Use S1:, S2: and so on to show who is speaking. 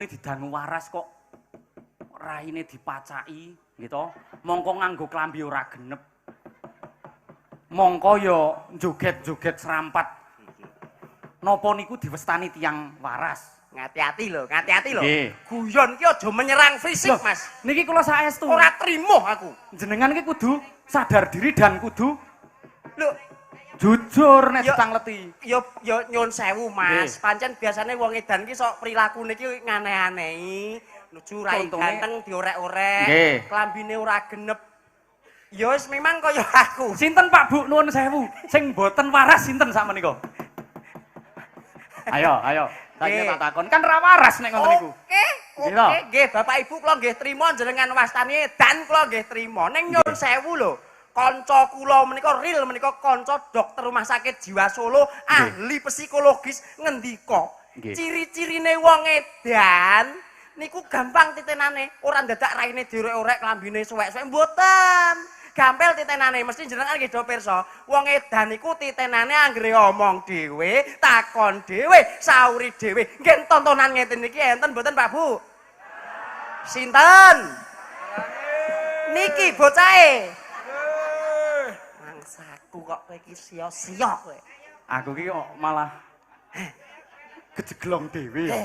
S1: Didangu waras kok raine dipacaki gitu. Mongko nganggo klambi ora genep. Mongko ya joget-joget serampat. Napa niku diwestani tiyang waras?
S2: Ngati-ati lho, ngati-ati lho.
S1: Nggih.
S2: Guyon ki aja menyerang fisik,
S1: Loh,
S2: Mas.
S1: Niki kula saestu.
S2: Ora trimo aku.
S1: Jenengan ki kudu sadar diri dan kudu
S2: Lho,
S1: jujur nek
S2: Yo.
S1: ditangleti.
S2: Yo yo nyun sewu, Mas.
S1: Nggih.
S2: Pancen biasane wong edan ki sok prilakune ki nganeh-anehi. Nuju rai ganteng diorek-orek, klambine ora genep. Ya wis memang kaya aku.
S1: Sinten, Pak, Bu, nuwun sewu sing mboten waras sinten sakmenika? Ayo, ayo. Saiki tak takon kan ra waras nek ngoten niku.
S2: Oke, oke, nggih Bapak Ibu, kula nggih trima jenengan wastani edan, kula nggih trima. Ning nyun sewu lho. Kanca kula menika real menika kanca dokter rumah sakit jiwa Solo, ahli psikologis ngendika. Ciri-cirine wong edan niku gampang titenane, ora ndadak raine diorek-orek, klambine suwek-suwek, mboten. Gampil titenane, mesti jenengan nggih do pirsa. Wong edan niku titenane anggere omong dhewe, takon dhewe, sauri dhewe. Nggih tontonan ngeten niki enten mboten, Pak, Bu? Sinten? Niki bocahe. Mangsaku kok kowe iki sia-sia kowe.
S1: Aku ki kok malah kejeglong dhewe ya.